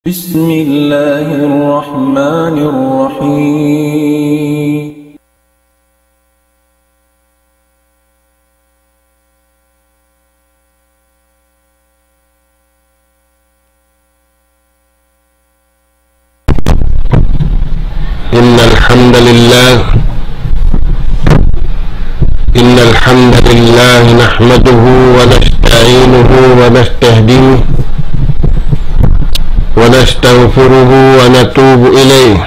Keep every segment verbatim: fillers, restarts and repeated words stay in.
بسم الله الرحمن الرحيم. إن الحمد لله، إن الحمد لله نحمده ونستعينه ونستهديه ونستغفره ونتوب إليه،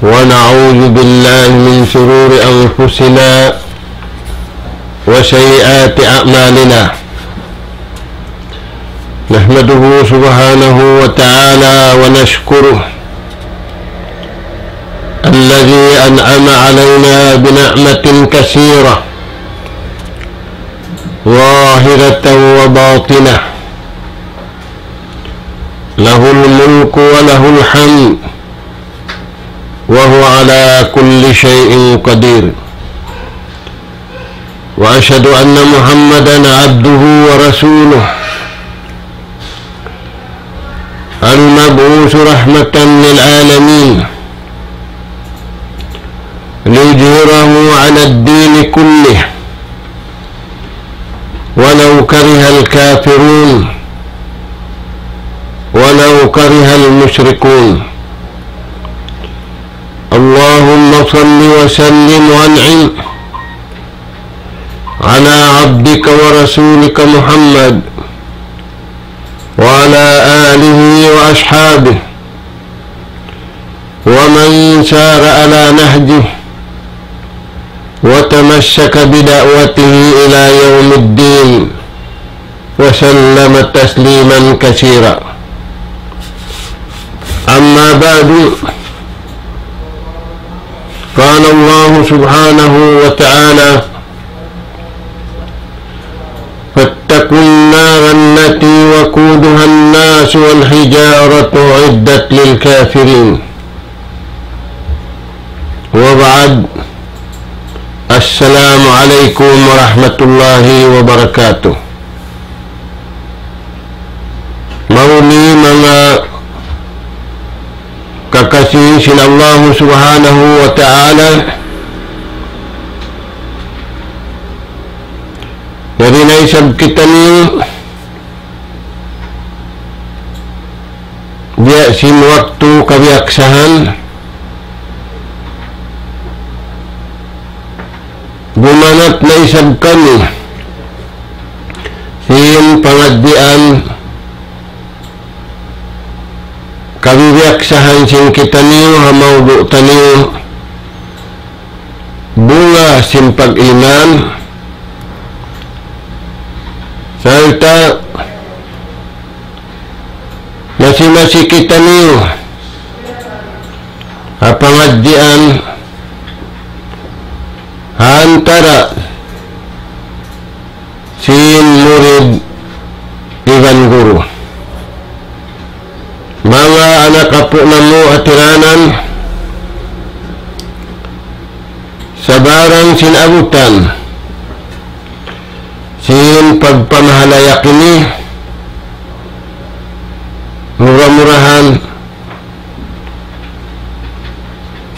ونعوذ بالله من شرور أنفسنا وسيئات أعمالنا. نحمده سبحانه وتعالى ونشكره الذي أنعم علينا بنعمة كثيرة ظاهرة وباطنة، له الملك وله الحمد، وهو على كل شيء قدير. وأشهد أن محمدا عبده ورسوله، المبعوث رحمة للعالمين، ليظهره على الدين كله، ولو كره الكافرون، ولو كره المشركون. اللهم صل وسلم وأنعم على عبدك ورسولك محمد وعلى آله وأصحابه ومن سار على نهجه وتمسك بدعوته إلى يوم الدين، وسلم تسليما كثيرا. أما بعد، قال الله سبحانه وتعالى: فاتقوا النار التي وقودها الناس والحجارة أعدت للكافرين. وبعد، السلام عليكم ورحمة الله وبركاته. Mawli manga kakasi sin Allah Subhanahu wa Ta'ala, yari na isab kitaniyu biya' sin waktu kabiyaksahan, bumanat na isab kami sin pangadjian kabiyaksahan sin kitaniyu ha mawdu' taniyu, bunga sin pag-iman, sarta' masi-masi kitaniyu ha pangadjian ha antara' sin murid iban guru. Manga anak apu' namu' ha tiranan, sabarang sin abutan sin pagpamahalaya' ini, mura-murahan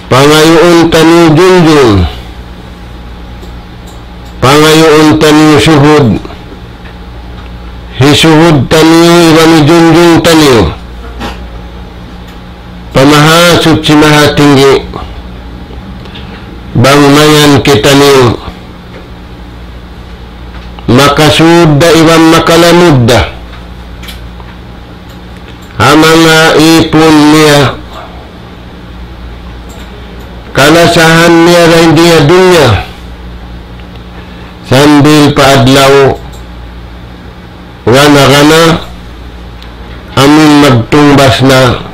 pangayuun taniyu junjung, pangayuun taniyu suhud, hisuhud taniyu iban hijunjung taniyu pa Mahasuchi Mahatinggi, bang mayan kitaniyu makasud da iban makalamud da ha manga ipun niya, kalasahan niya dayn di ha dunya, sambil pa adlaw gana-gana amun magtungbas na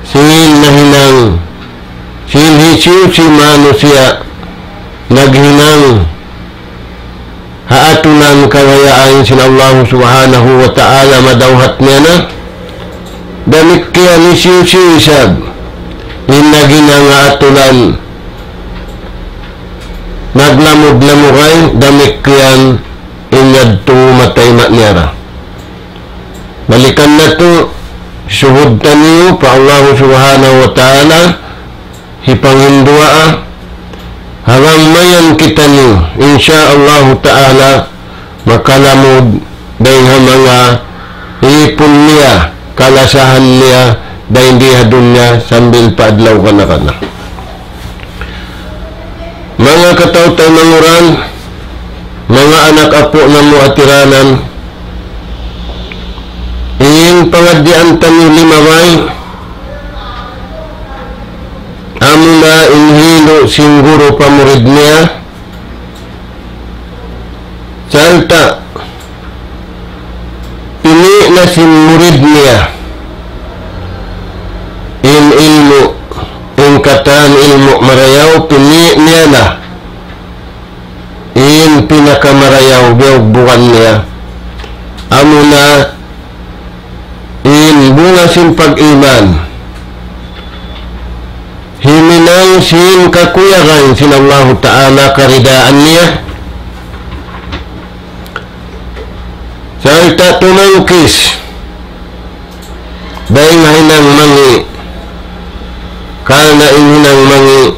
sin nahinang sin hisiyu-siyu manusiya' naghinang ha atulan kabayaan sin Allah Subhanahu wa Ta'ala madawhat niya na. Damikkiyan hisiyu-siyu isab in naghinang ha atulan naglamud-lamugay, damikkiyan in yadtu matay ma' niya ra. Balikan natu', suhud taniyu pa Allah Subhanahu wa Ta'ala, hipanghinduwaa, ha bang mayan kitaniyu, insya Allah Ta'ala, makalamud dayn ha manga ipun niya, kalasahan niya, dayn di ha dunya sambil pa adlaw kana-kana. Manga kataw-taymanghuran, manga anak apu' namu' ha tiranan, in pangadjian taniyu limabay, amuna in hilu' sin guru pa murid niya, sarta' pini' na sin murid niya in ilmu', in katan ilmu' marayaw, pini' niya na in pinakamarayaw, biya' bukan niya. Amuna in bunga sin pag-iman. Himinang sin kakuyagan sin Allahu Ta'ala, karidaan niya. Sarta' tumangkis dayn ha hinang mangi'. Karna' in hinang mangi',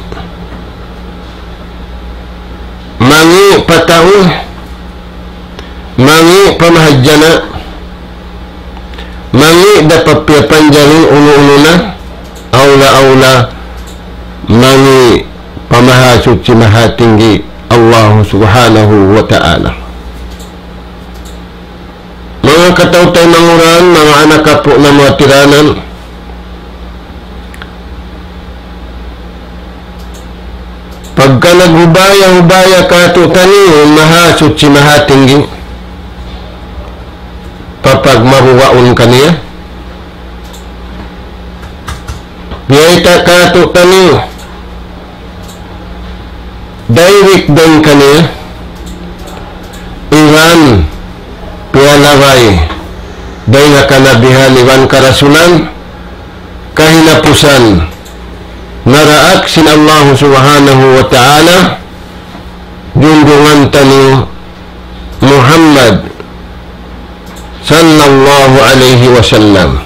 mangi' pa tau, mangi' pa mahadjana', mangi' da pa piyapanjari unu-unu na, awla-awla, mangi' pa Mahasuchi Mahatinggi Allah Subhanahu wa Ta'ala. Manga kataw-taymanghuran, manga anak apu' namu' ha tiranan, pagka naghubaya-hubaya kātu'niyu in Mahasuchi Mahatinggi, papagmabugaun kaniya, biyayta' kātu'niyu, direct dayn kaniya, iban piyalabay dayn ha kanabihan iban karasulan, kahinapusan, naraak sin Allah Subhanahu wa Ta'ala, junjungan taniyu Muhammad sallallahu alayhi wasallam.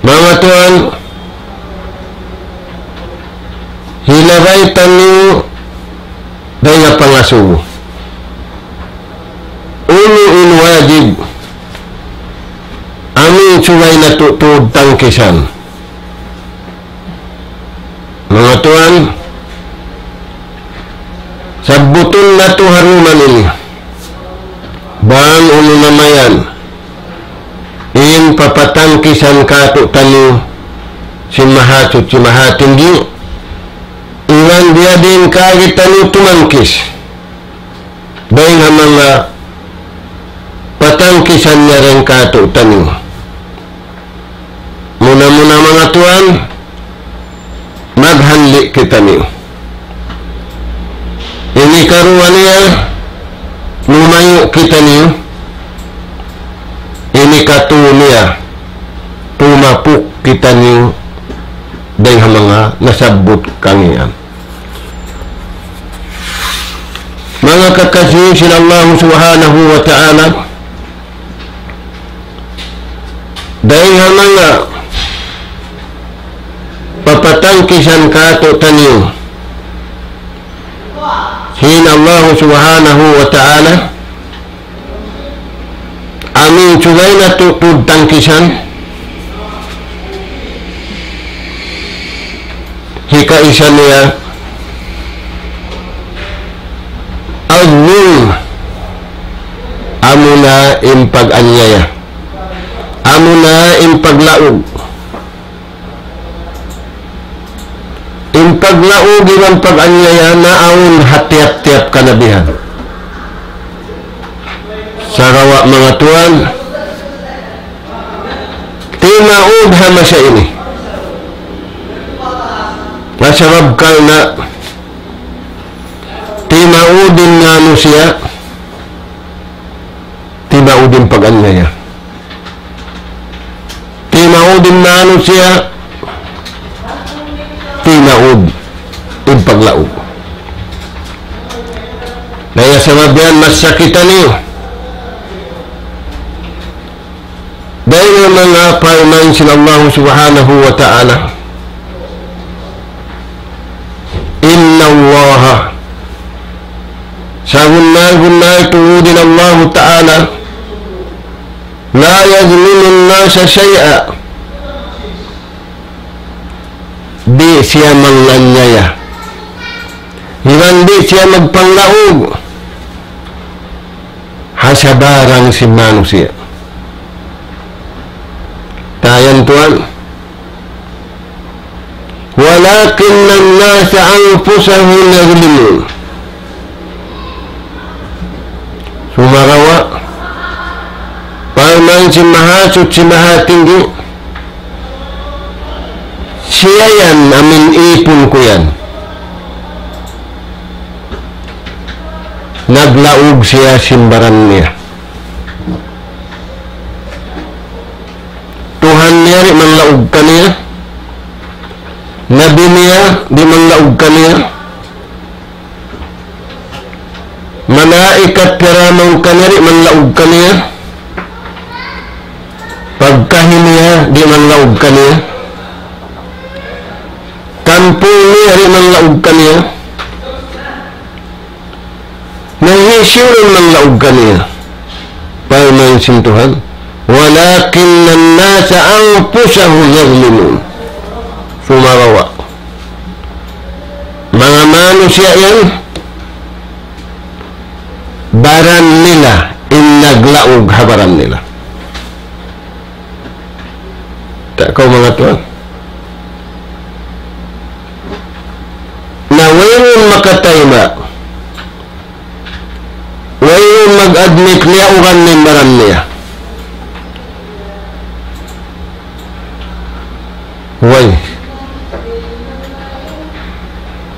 Manga tuwan, hilabay taniyu dayn ha pangasubu. Unu in wajib, amu in subay natu' tuud tangkisan. Manga tuwan, sabbutun natu' ha dum ini. Bang unu na mayan in papatangkisan kātu'niyu sin Mahasuchi Mahatinggi, iban biyadiin kāgi' taniyu tumangkis dayn ha manga patangkisan niya dayn kātu'niyu. Muna-muna manga tuwan, maghanli' kitaniyu. Ini karuwa niya, lumayu' kitaniyu. Ini katu niya, tumapuk kitaniyu dayn ha manga nasabbut kangīan. Manga kakasi sin Allah Subhanahu wa Ta'ala, dayn ha manga papatangkisan kātu'niyu sin Allah Subhanahu wa Ta'ala, amu in subay natu' tuud tangkisan, hikaisa niya, az-zulm, amuna in pag-anyaya, amuna in paglaug. In paglaug iban pag-anyaya naawn ha tiyap-tiyap kanabihan. Sagawa' manga tuwan, timaud ha masa ini. Na sabab karna' timaud in manusiya', timaud in pag-anyaya. Timaud in manusiya', timaud in paglaug. Dayn ha sabab yan, masa kitaniyu Dayn ha manga parman sin Allah Subhanahu wa Ta'ala, إن الله, sabunnal-bunnal tuud in Allah Ta'ala, لا يظلم الناس شيئا, di' siya manganiaya, iban di' siya magpanglaug ha sabarang sin manusiya'. Tayan tuwan. ولكن الناس أنفسهم يظلمون. Sumagawa', parman sin Mahasuchi Mahatinggi, siya yan amu in ipun ku yan. Naglaug siya sin baran niya. Tuhan niya di' manlaug kaniya. Nabi niya di' manlaug kaniya. Malaikat piyaraman kaniya di' manlaug kaniya. Pagkahi niya di' manlaug kaniya. Kampung niya di' manlaug kaniya. Na hisiyu in manlaug kaniya? Parman sin Tuhan, ولكن الناس أنفسهم يظلمون. Sumagawa', manga manusiya' yan, baran nila in naglaug ha baran nila. Ta' kaw manga tuwan. Na wayruun makatayma', wayruun mag-admit liyaugan niya in baran niya. Way.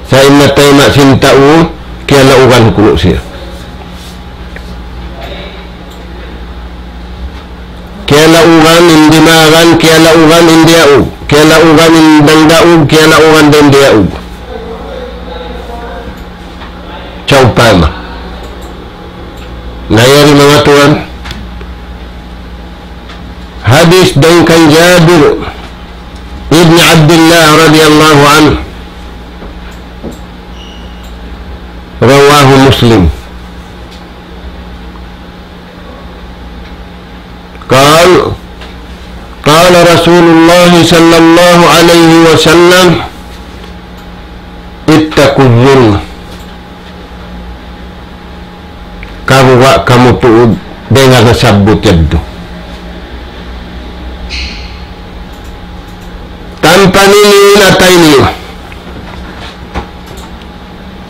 Sa' in matayma' sin tau, kiyalaugan kunu' siya. Kiyalaugan in dimagan, kiyalaugan in diyaug, kiyalaugan in dangdaug, kiyalaugan in diyaug. Sawpama. Na yari manga tuwan. Hadis dayn kan Jabir ibn Abdullah radiyallahu anhu. رواه مسلم. قال، قال رسول الله صلى الله عليه وسلم، اتقوا الظلم. Karuwa kamu tuud dayn ha nasabbut yadtu. Tampanan niyu in atay niyu.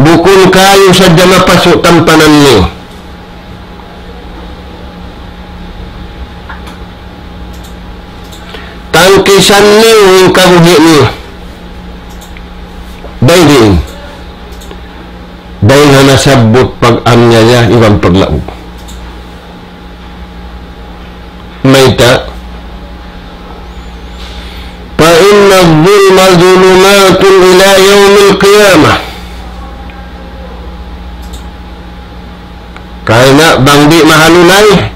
Bukun kayu sadja mapasu' tampanan niyu. Tangkisan niyu in kabuhi' niyu. Dayn diin? Dayn ha nasabbut pag-anyaya iban paglaug. Mayta'? فإن الظلم ظلمات إلى يوم القيامة. Karna' bang di' mahalulay,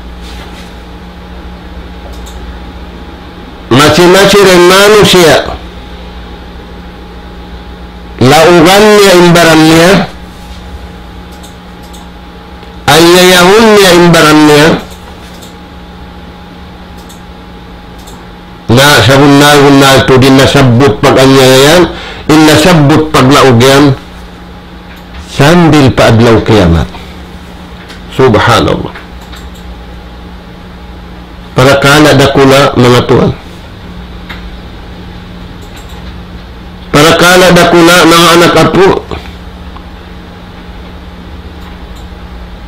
masi-masi dayn manusiya', laugan niya in baran niya, anyayahun niya in baran niya, na sabunnal-bunnal tuud in nasabbut pag-anyaya yan, in nasabbut paglaug yan, sambil pa adlaw kiyamat. Subhanallah. Parakala' dakula', manga tuwan. Parakala' dakula', manga anak apu'.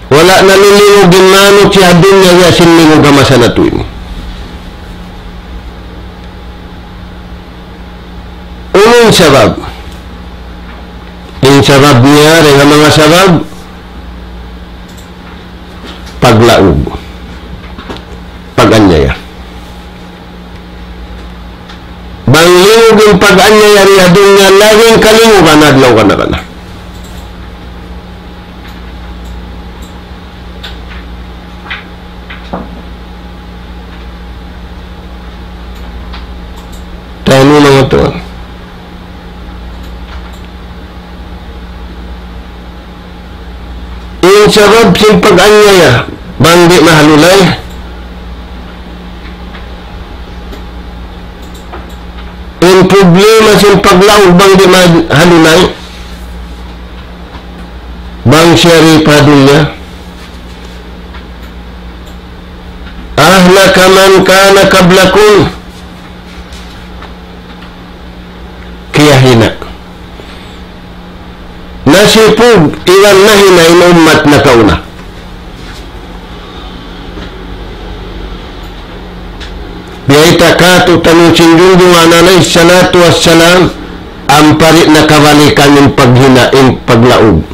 Wala' nalilingug in manusiya' ha dunya biya' sin lingug ha masa natu' ini. Unu in sabab? In sabab niya, dayn ha manga sabab, paglaug, pag-anyaya. Bang lingug in pag-anyaya di ha dunya, lagi' in kalingugan adlaw kana-kana. Tanu na nga tuwan. In sabab sin pag-anyaya, bang di' mahalulay. In problema sin paglaug, bang di' mahalulay. Bang siya di' pa dunya. أهلك من كان قبلكم. Kiyahina'. Nasipug iban nahina' in ummat nakauna. Biyayta' kātu'niyu sin Junjungan alayhi salatu wassalam, ampa di' na kabalikan in paghina', in paglaug,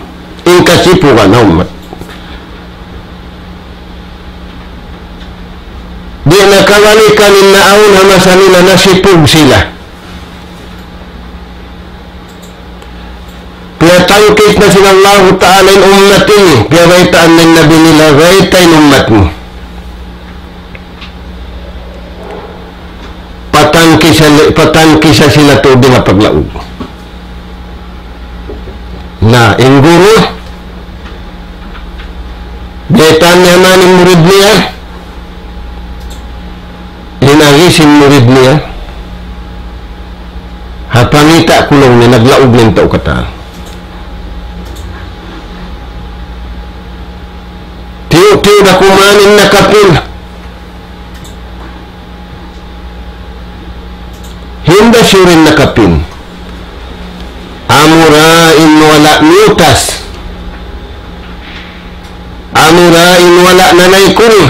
in kasipugan ha ummat. Di' na kabalikan in naawn ha masa nila, nasipug sila. Piyatangkis na sin Allahu Ta'ala in ummat ini, piyabaytaan na in Nabi nila, bayta' in ummat mu. Patangkisa, patangkisa sila tuud dayn ha paglaug. Na, in guru, baytaan niya man in murid niya, in agi sin murid niya, ha pangita' ku laung niya, naglaug na in tau katan. Tiyu'-tiyu' da kuman in nakapin. Hinda siyu in nakapin. Amura in wala' miyutas. Amura in wala' nanaykuri.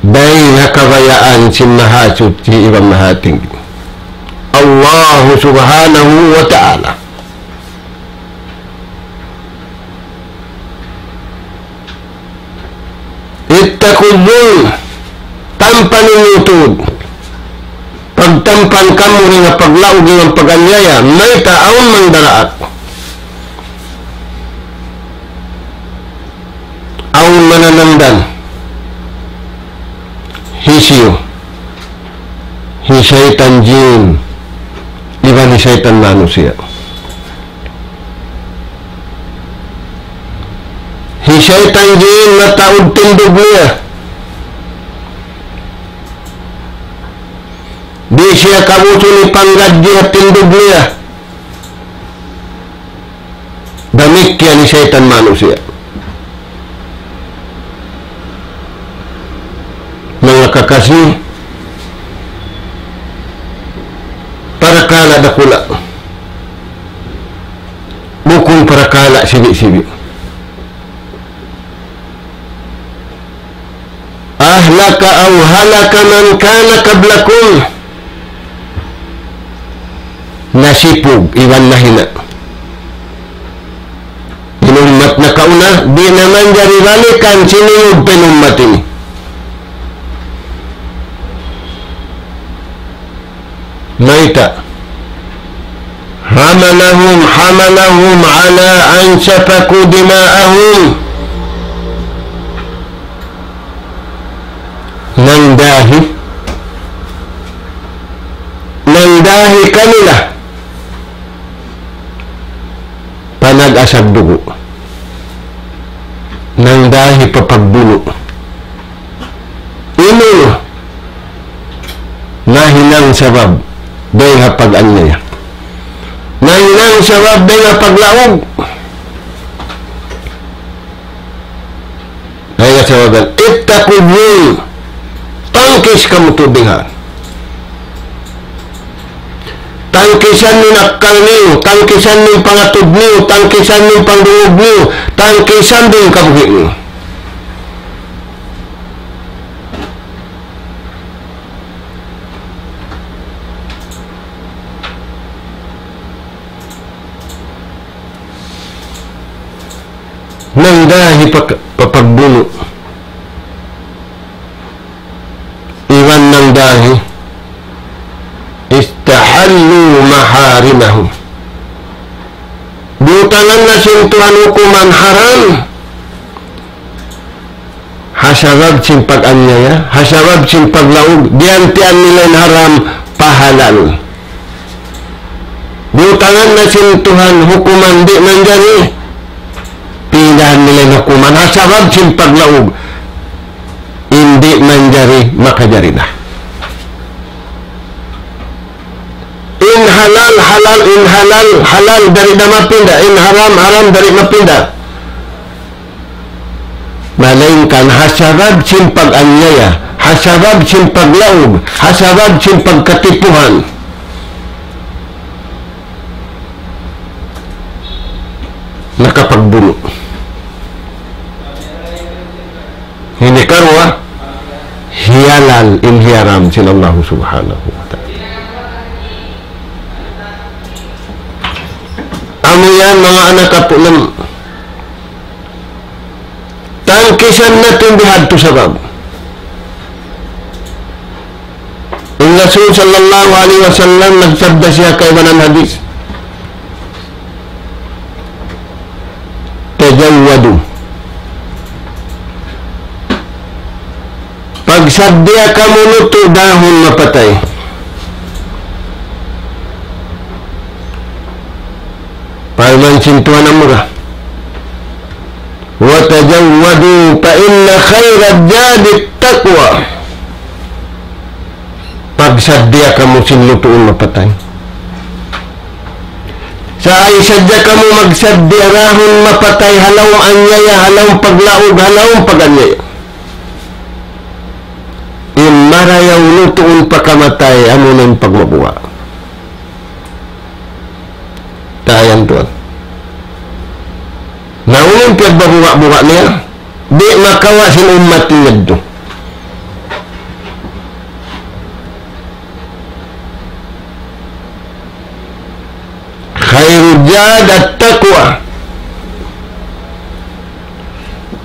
Dayn ha kabayaan sin Mahasuchi iban Mahatinggi, Allahu Subhanahu wa Ta'ala. اتقوا الظلم. Tampan niyu tuud. Pagtampan kamu dayn ha paglaug iban pag-anyaya, mayta' awn mang daraak. Awn mananangdan. Hisiyu? Hi saytan jin iban hi saytan manusiya'. Hi saytan jin mataud tindug niya. Di' siya kabusun hipanggadji' ha tindug niya. Damikkiyan in saytan manusiya'. Manga kakasi, parakala' dakula'. Bukun parakala' sibi'-sibi'. أهلك أو هلك من كان قبلكم. Nasipug iban nahina'. In ummat nakauna, di' na manjari balikan sin iyug pa in ummat ini. Mayta'? حملهم، حملهم على أن سفكوا دماءهم. Nangdahi. Nangdahi kanila. Panag-asag dugu'. Nangdahi pa pagbunu'. Unu? Nahinang sabab dayn ha pag-anyaya. Nahinang sabab dayn ha paglaug. Dayn ha sabab yan. اتقوا الظلم. Tangkis kamu tuud dayn ha. Tangkisan niyu in akkal niyu, tangkisan niyu in pangatud niyu, tangkisan niyu in pangdungug niyu, tangkisan niyu in kabuhi' niyu. Nangdahi pa, pa pagbunu'. Iban nangdahi, استحلوا محارمهم. Biyutangan na sin Tuhan hukuman haram ha sabab sin pag-anyaya, ha sabab sin paglaug, diyantian nila in haram pa halal. Biyutangan na sin Tuhan hukuman di' manjari, pindahan nila in hukuman ha sabab sin paglaug, in di' manjari makajari na. In halal, halal, in halal, halal, di' da mapinda, in haram, haram, di' mapinda. Malaingkan ha sabab sin pag-anyaya, ha sabab sin paglaug, ha sabab sin pagkatipuhan, nakapagbunu'. Ini karuwa, hiyalal in hiyaram sin Allah Subhanahu wa Ta'ala. Amu yan, manga anak apu' nam-, tangkisan natu' bihadtu sabab. In Rasul sallallahu alayhi wasallam nagsabda siya kaibanan hadith, "Tazawwadu." Pagsaddiya kamu lutu' dahun mapatay. Parman sin Tuhan amura, "Wa tazawwadu fa inna khayra zadi taqwa." Pagsaddiya kamu sin lutuun mapatay. Sa' ay sadja kamu magsaddiya dahun mapatay, ha lawm anyaya, ha lawm paglaug, ha lawm pag-anyaya. In marayaw lutuun pakamatay, amuna in pagmabuga'. Tayan tuwan. Na unu in piyagbabuga'-buga' niya, di' makawa' sin ummat niya yadtu. خير الزاد التقوى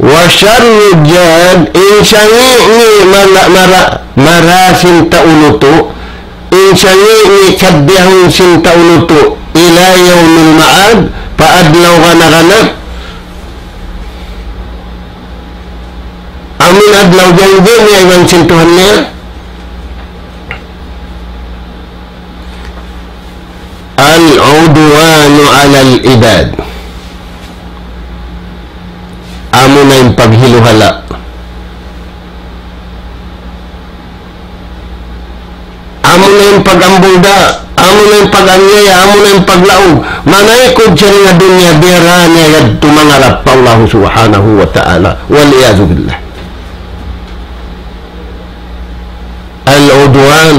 وشر الزاد, in sangi'-ngi' mara, mara, mara sin tau lutu', in sangi'-ngi' sabbihun sin tau lutu', إلى يوم المعاد, pa adlaw kana-kana. Amun adlaw janji' niya iban sin Tuhan niya. العدوان على العباد. Amuna in paghilu-hala'. Amuna in pag-ambulda', amuna in pag-anyaya, amuna in paglaug. Manaykud siya ha dunya, biya' da niya yadtu mangarap pa Allah Subhanahu wa Ta'ala. والعياذ بالله. العدوان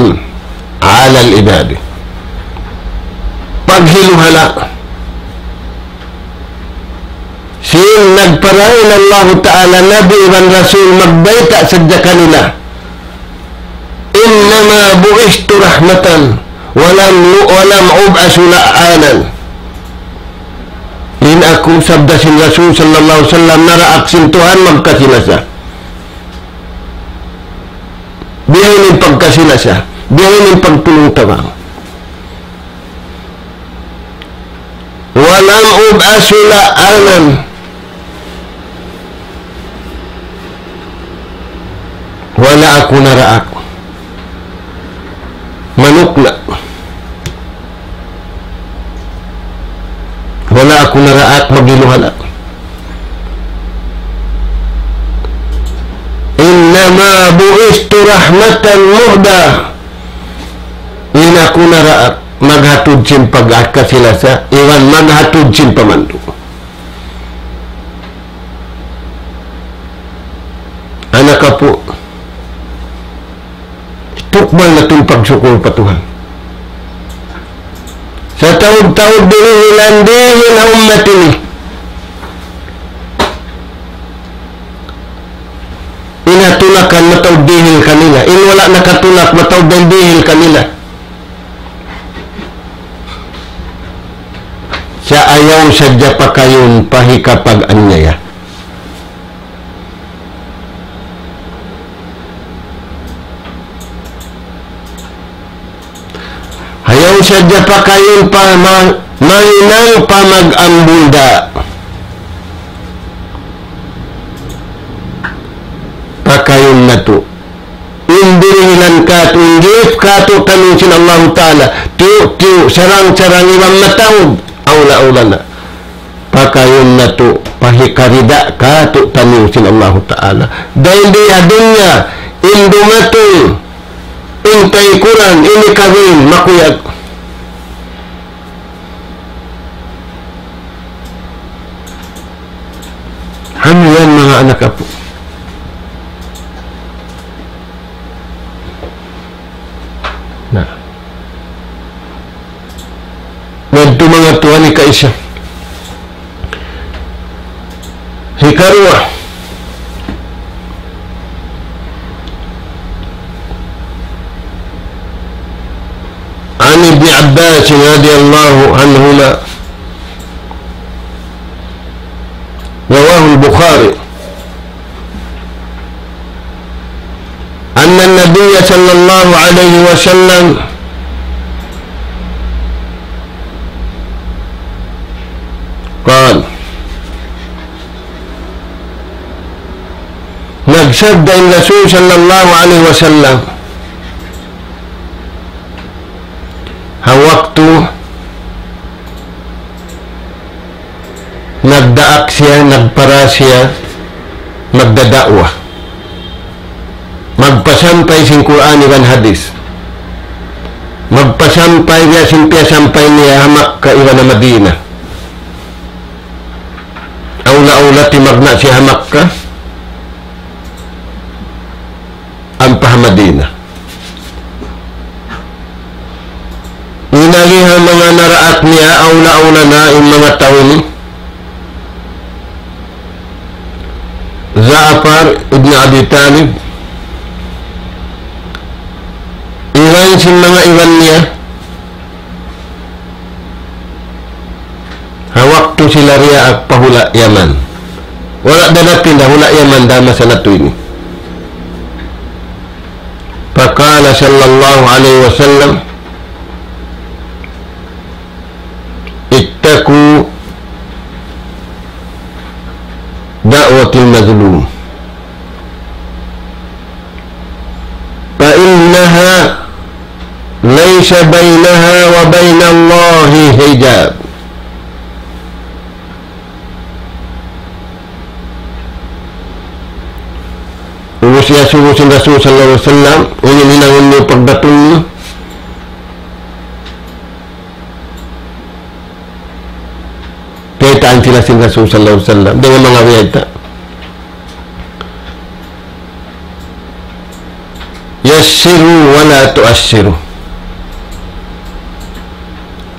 على العباد. Paghilu-hala'. Sin nagparahi in Allahu Ta'ala, Nabi iban Rasul, magbayta' sadja kanila, إنما بعثت رحمة ولم، ولم أبعث لعانا. In aku, sabda sin Rasul sallallahu alayhi wasallam, naraak sin Tuhan magkasi-lasa. Biya' ini in pagkasi-lasa, biya' ini in pagtulung-tabang. ولم أبعث لعانا. Wala' aku naraak manukna'. Wala' aku naraak maghilu-hala'. إنما بعثت رحمة مهداة. In aku naraak maghatud sin pagkasi-lasa, iban maghatud sin pamandu'. Anak apu', tukbal natu' in pagsukul pa Tuhan. Sataud-taud dihil in dihil ha ummat ini. In ha tulakan mataud dihil kanila. In wala' nakatulak mataud dihil kanila. Sa' ayaw sadja pakayun pa hikapag-anyaya. Ayaw sadja pakayun pa ma-, mahinang pa mag-ambulda'. In dirihilan kātu', in gift kātu'niyu sin Allahu Ta'ala, tiyu'-tiyu', sarang-sarang iban mataud, awla-awla na. Pakayun natu', pa hikarida' kātu'niyu sin Allahu Ta'ala. Dayn di ha dunya, in dumatung, in taykuran, in hikabin, makuyag. Amu yan, manga anak apu'. Na. Yadtu manga tuwan, hikaisa. Hikaruwa. عن ابن عباس رضي الله عنهما، رواه البخاري، أن النبي صلى الله عليه وسلم قال، nagsabda in Rasul sallallahu alayhi wasallam, ha waktu nagdaak siya, nagpara siya, magdada'wa. Magpasampay sin Qur'an iban hadith. Magpasampay niya sin piyasampay niya ha Makkah iban ha Madinah. Awla-awla timagna' siya ha Makkah ampa ha Madinah. In agi ha manga naraak niya, awla-awla na in manga tau ini. Ja'far ibn Abi Talib, iban sin manga iban niya, ha waktu sila diyaak pa hula' Yaman. Wala' da napinda hula' Yaman da masa natu' ini. فقال صلى الله عليه وسلم: اتقوا دعوة المظلوم، فإنها ليس بينها وبين الله حجاب. Ubus iyasubu sin Rasul sallallahu alayhi wasallam, ini hinangun niyu pagdatung niyu. Biyaytaan sila sin Rasul sallallahu alayhi wasallam. Dayn ha manga biyayta'. يسروا ولا تعسروا.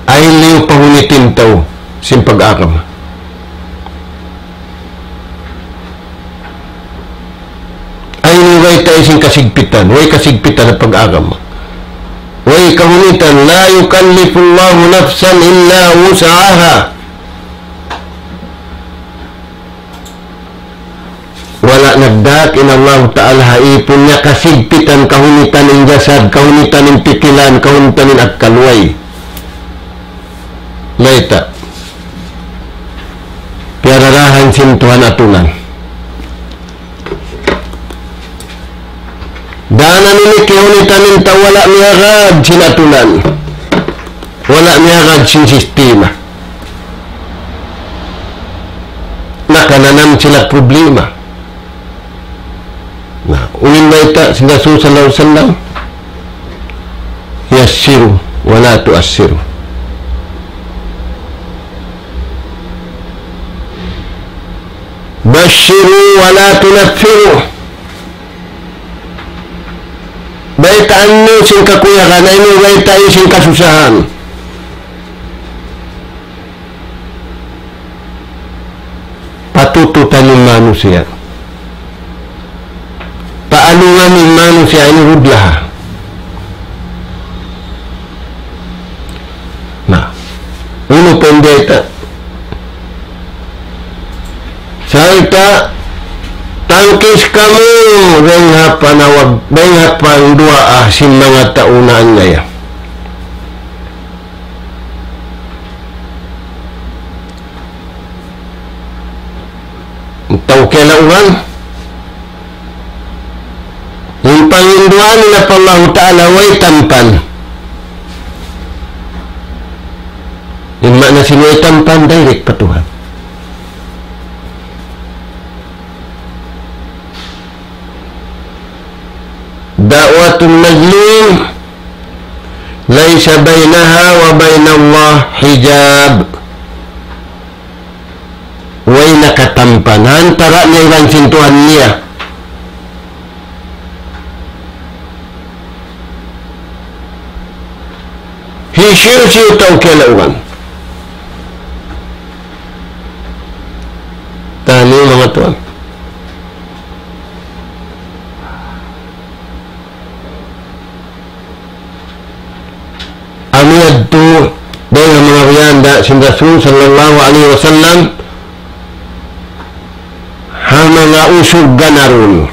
Ayaw niyu pahunitin tau sin pag-agama. Ayaw niyu baytai sin kasigpitan, way kasigpitan ha pag-agama. Way kahunitan, لا يكلف الله نفسا إلا وسعها. Wala' nagdaak in Allahu Ta'ala ha īpun niya kasigpitan, kahunitan in jasad, kahunitan in pikilan, kahunitan in akkal, way. Mayta'? Piyararahan sin Tuhan atulan. Dayn ha ini kiyahunitan in tau wala' miyagad sin atulan. Wala' miyagad sin sistema. Nakananam sila problema. Na, unu in bayta' sin Rasul sallallahu alayhi wasallam, يسروا ولا تعسروا. بشروا ولا تنفروا. Baytaan niyu sin kakuyagan, ayaw niyu baytai sin kasusahan. Patututan in manusiya'. Paalungan in manusiya' ini hudlaha. Na, unu pa in bayta'? Sarta' tangkis kamu dayn ha panawag, dayn ha pangduwaa sin manga tau naanaya. Tau kiyalauran, Tuhan nila pa Allahu Ta'ala way tampan. In maana sin way tampan, direct pa Tuhan. دعوة المظلوم ليس بينها وبين الله حجاب. Way nakatampan ha antara' niya iban sin Tuhan niya. Hisiyu-siyu tau kiyalaugan. Tani manga tuwan. Amu yadtu dayn ha manga biyanda sin Rasul sallallahu alayhi wasallam ha manga usug ganarun.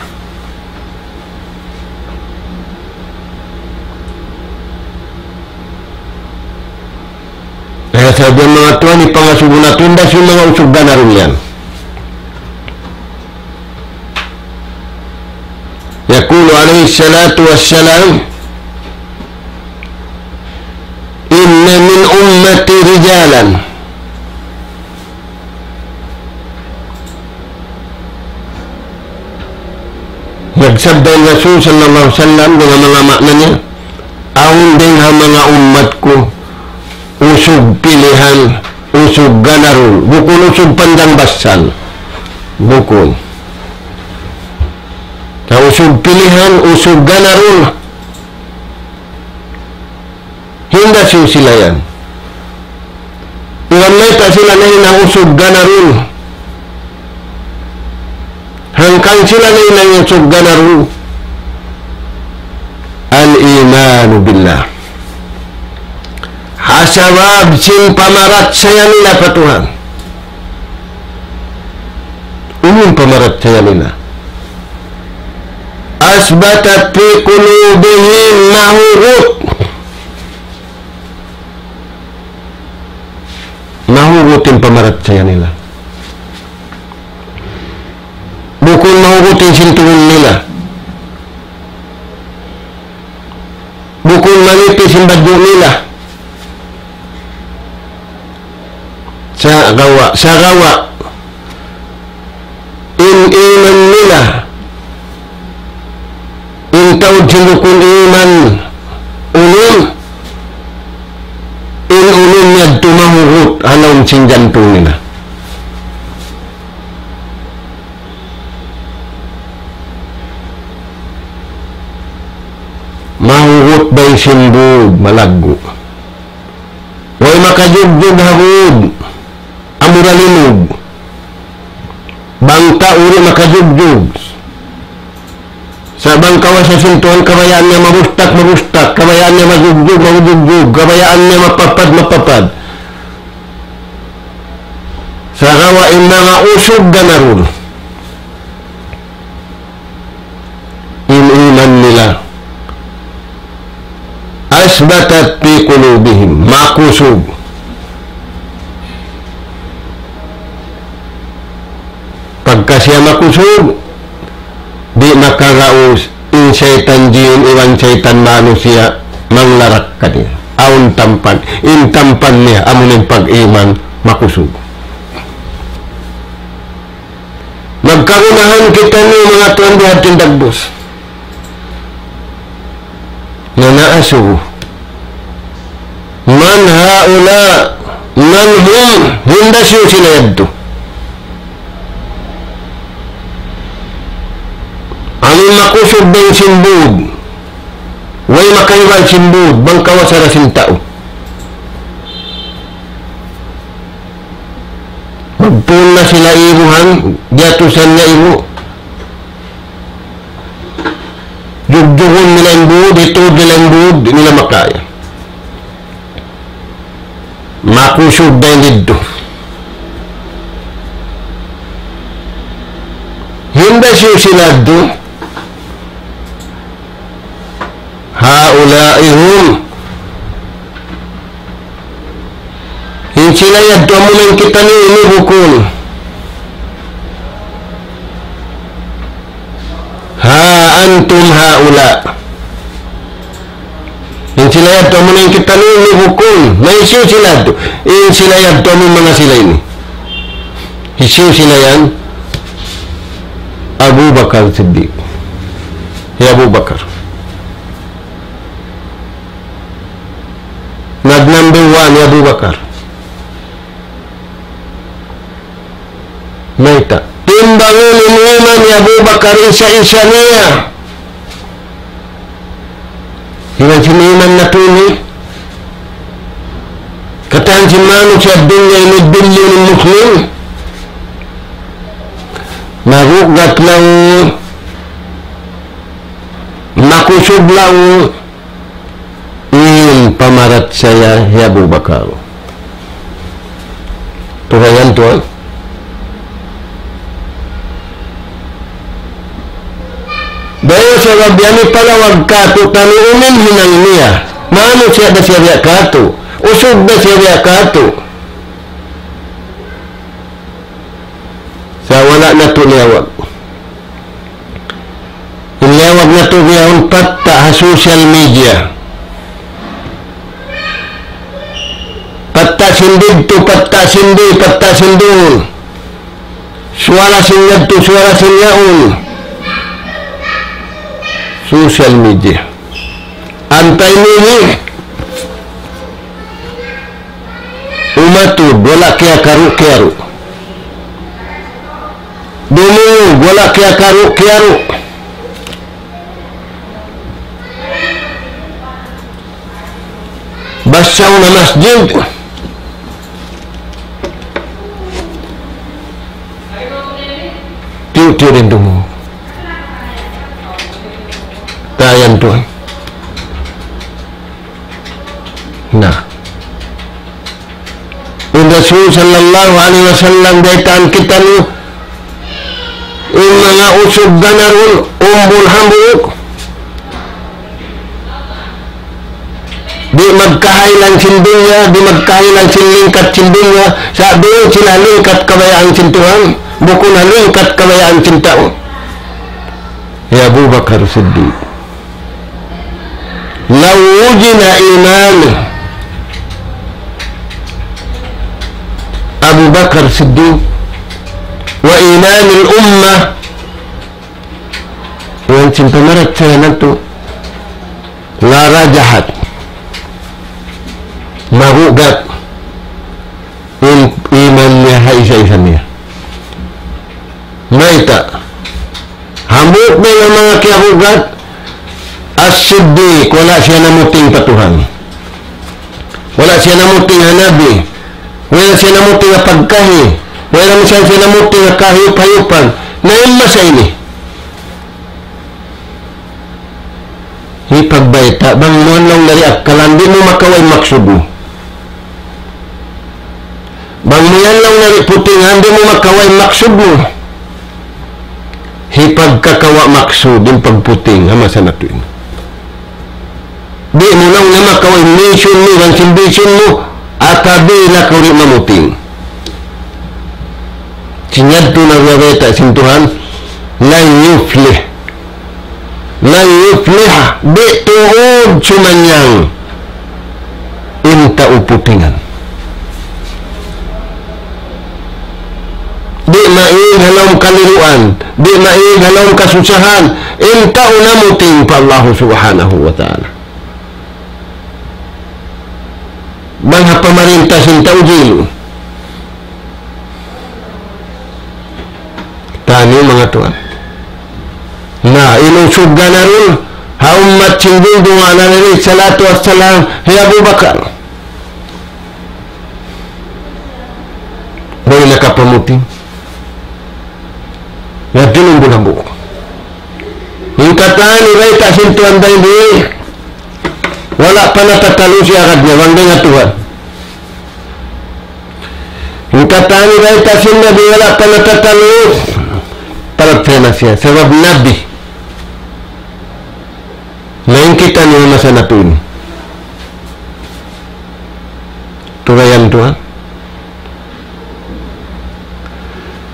Kaya sa' biya' manga tuwan, in pangasubu natu' in da sin manga usug ganarun yan. يقول عليه الصلاة والسلام: إن من أمتي رجالا. Nagsabda in Rasul sallallahu alayhi wasallam dayn ha manga maana niya, awn dayn ha manga ummat ku usug pilihan, usug ganarun, bukun usug pandang basal. Bukun. Na usug pilihan, usug ganarun. Hinda siyu sila yan. Iban mayta' sila nahinang usug ganarun. Hangkan sila nahinang usug ganarun. الإيمان بالله. Ha sabab sin pamarachaya nila pa Tuhan. Unu in pamarachaya nila? أثبتت في قلوبهم, mahugut. Mahugut in pamarachaya nila. Bukun mahugut in sintuhun nila. Bukun manipis in badju' nila. Sagawa', sagawa' in iman nila, in taud sin rukun iman unum, in unum yadtu mahugut ha lawm sin jantung nila. Mahugut bay sin bud, malaggu'. Way makajugjug ha bud, amura limug. Bang tau di' makajugjug. Sa' bang kawasa sin Tuhan, kabayaan niya mabustak, mabustak. Kabayaan niya majugjug, majugjug. Kabayaan niya mapapad, mapapad. Sagawa' in manga usug ganarun, in iman nila, أثبتت في قلوبهم, makusug. Pagka siya makusug, di' makaraus in saytan jin iban saytan manusiya' manglarak kaniya. Awn tampan, in tampan niya, amu in pag-iman makusug. Magkagunahan kitaniyu manga tuwan biya' ha yan dagbus. Na naasubu. من هؤلاء؟ من هم؟ Hinda siyu sila yadtu? Amu in makusug dayn sin bud. Way makahiwal sin bud, bang kawasa da sin tau. Magpun na sila ibuhan, giyatusan na ibu. Jugjugun nila in bud, hitud nila in bud, di' nila makaya. Makusug da in didtu. Hinda siyu sila yadtu? هؤلاء هم. In sila yadtu amu in kitaniyu ini bukun. ها أنتم هؤلاء. Sila yadtu amu in kitaniyu bukun. Na hisiyu sila yadtu? In sila yadtu amu in manga sila ini. Hisiyu sila yan? Abu Bakar Siddiq. Hi Abu Bakar. Nag number one hi Abu Bakar. Mayta'? Timbangun in iman hi Abu Bakar isa-isa niya. Iban sin iman natu' ini. Katan sin manusiya' dunya ini billion in Muslim. Magugat laung. Makusug laung. In pamarachaya hi Abu Bakar. Turayan tuwan. Dayn ha sabab yan ipalawag kātu'niyu in hinang niya. Manusiya' da siya biya' kātu'. Usug da siya biya' kātu'. Sa' wala' natu' liyawag. In liyawag natu' bihaun patta' ha social media. Patta' sin didtu, patta' sin di, patta' sin duun. Suwara sin yadtu, suwara sin yaun. Social media. Antay ini. Umatud, wala' kiyakaru'-kiyaru'. Dumungug, wala' kiyakaru'-kiyaru'. Basaw na masjid. Tiyu'-tiyu' in dumungug. Tayan tuwan. Na. In Rasul sallallahu alayhi wasallam baytaan kitaniyu, in manga usug ganarun, umbul hambuuk. Di' magkahaylan sin dunya, di' magkahaylan sin lingkat sin dunya, sa' duun sila lingkat kabayaan sin Tuhan, bukun na lingkat kabayaan sin tau. Hi Abu Bakar Siddiq. لو وزن إيمان أبو بكر الصديق وإيمان الأمة, iban sin pamarachaya natu', لرجحت, magugat in iman niya ha isa-isa niya. Mayta'? Hambuuk na in manga kiyagugat, As-Siddiq, wala' siya namuting pa Tuhan. Wala' siya namuting ha Nabi. Wala' siya namuting ha pagkahi. Wala' siya namuting ha kahiyup-hiyupan. Na in masa ini. Hipagbayta', bang mu yan laung niya di' akkalan, di' mu makawa' in maksud mu. Bang mu yan laung niya di' putingan, di' mu makawa' in maksud mu. Hipagkakawa' maksud in pagputing, ha masa natu' ini. Di' mu laung niya makawa' in mission mu, iban sin vision mu, atawa di' na kaw di' mamuting. Sin yadtu na biya' bayta' sin Tuhan, لن يفلح. لن يفلح, di' tuud sumannyang in tau putingan. Di' maig ha lawm kaliruan, di' maig ha lawm kasusahan, in tau namuting pa Allah Subhanahu wa Ta'ala. Bang ha pamarinta sin tau jilu. Taniyu manga tuwan. Na, in usug ganarun, ha ummat sin Junjungan alayhi salatu wassalam, hi Abu Bakar. Way nakapamuting. Yadtu in bulambu. In katan ini bayta' sin Tuhan dayn di, wala' pa natatalus in agad niya, bang dayn ha Tuhan. In katan ini bayta' sin Nabi, wala' pa natatalus, parachaya na siya. Sabab Nabi. Na in kitaniyu masa natu' ini. Turayan tuwan.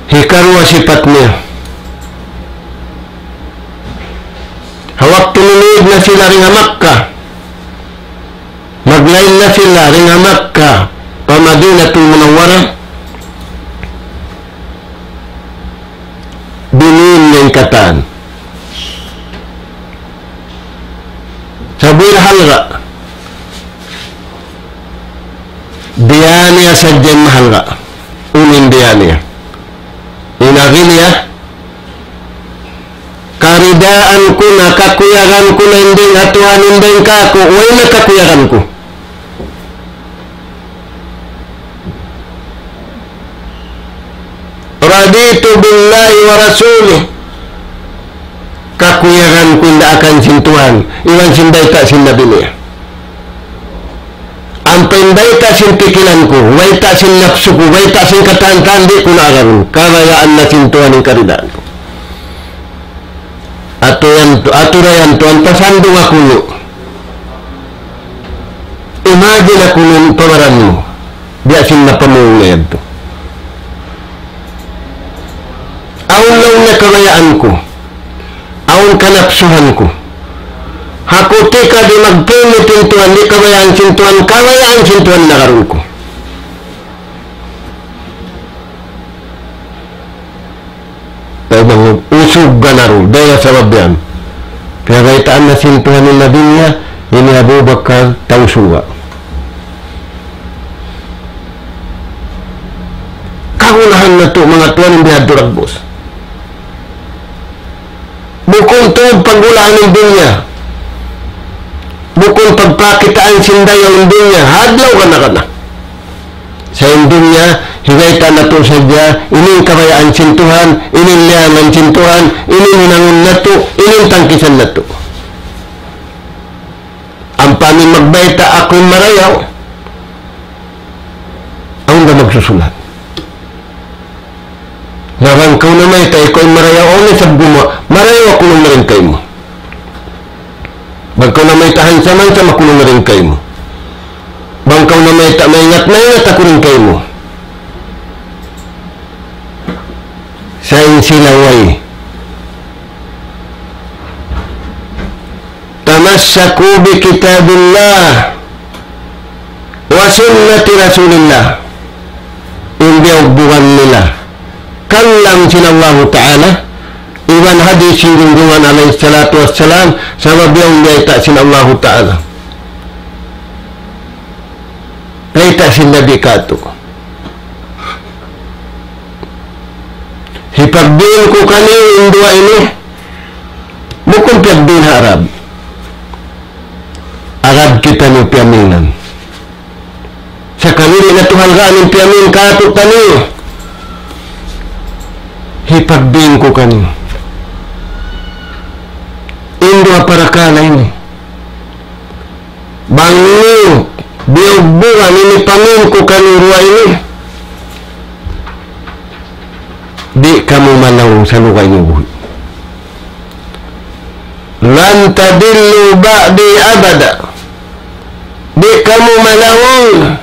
Hikaruwa sipat niya. Ha waktu minīg na sila dayn ha Makkah. Sila dayn ha Makkah pa Madinatul Munawwarah, biya' diin in katan. Sabunnal halga', biya' niya sadja in mahalga'. Unu in biya' niya? In agi niya, karidaan ku na, kakuyagan ku na in dayn ha Tuhan in dayn kāku', way na kakuyagan ku. رضيت بالله ورسوله. Kakuyagan ku in daakan sin Tuhan, iban sin bayta' sin Nabi niya. Ampa in bayta' sin pikilan ku, bayta' sin napsu ku, bayta' sin katan-katan, di' ku na agarun. Kabayaan na sin Tuhan in karidaan ku. Atu yan, atu ra yan, Tuhan, pasandung aku nu. Imagine aku nu pa baran mu. Biya' sin napamung na yadtu. Awn laung niya kabayaan ku. Awn kanapsuhan ku. Ha kutika di' magpinit in Tuhan, di' kabayaan sin Tuhan, kabayaan sin Tuhan in agarun ku. Tayo bang usug ganaru, daya sabab yan. Piyabaytaan na sin Tuhan in Nabi niya, ini Abu Bakar tau surga'. Kagunahan natu' manga tuwan in bihadtu dagbus. Bukun tuud paggunahan in dunya. Bukun pagpakitaan sin daya in dunya. Hadlaw kana-kana. Sa' in dunya, hibayta' natu' sadja, ini in kabayaan sin Tuhan, ini in liyangan sin Tuhan, ini in hinangun natu', ini in tangkisan natu'. Ampa amu in magbayta' aku in marayaw, awn da magsusulat. Na bang kaw namayta' ikaw in marayaw, awn isab gumuwa', marayaw aku na dayn kaymu. Bang kaw namayta' handsome, handsome aku na dayn kaymu. Bang kaw namayta' maingat, maingat aku dayn kaymu. Sa' in sila way. تمسكوا بكتاب الله وسنة رسول الله. In biyugbugan nila kalam sin Allahu Ta'ala, iban hadis sin Junjungan alayhi salatu wassalam, sabab yan bayta' sin Allahu Ta'ala. Bayta' sin Nabi katu'. Hipagdiin ku kaniyu in duwa ini, bukun piyagdiin ha Arab. Arab kitaniyu piyaminan. Sakali di' natu' halgaan in piyamin katu'taniyu. Hipagdiin ku kaniyu in duwa parakala' ini. Bang niyu biyugbugan in piyamin ku kaniyu duwa ini, di' kamu malaung sa luga' ini buhi'. لن تضلوا بعدي أبدا. Di' kamu malaung.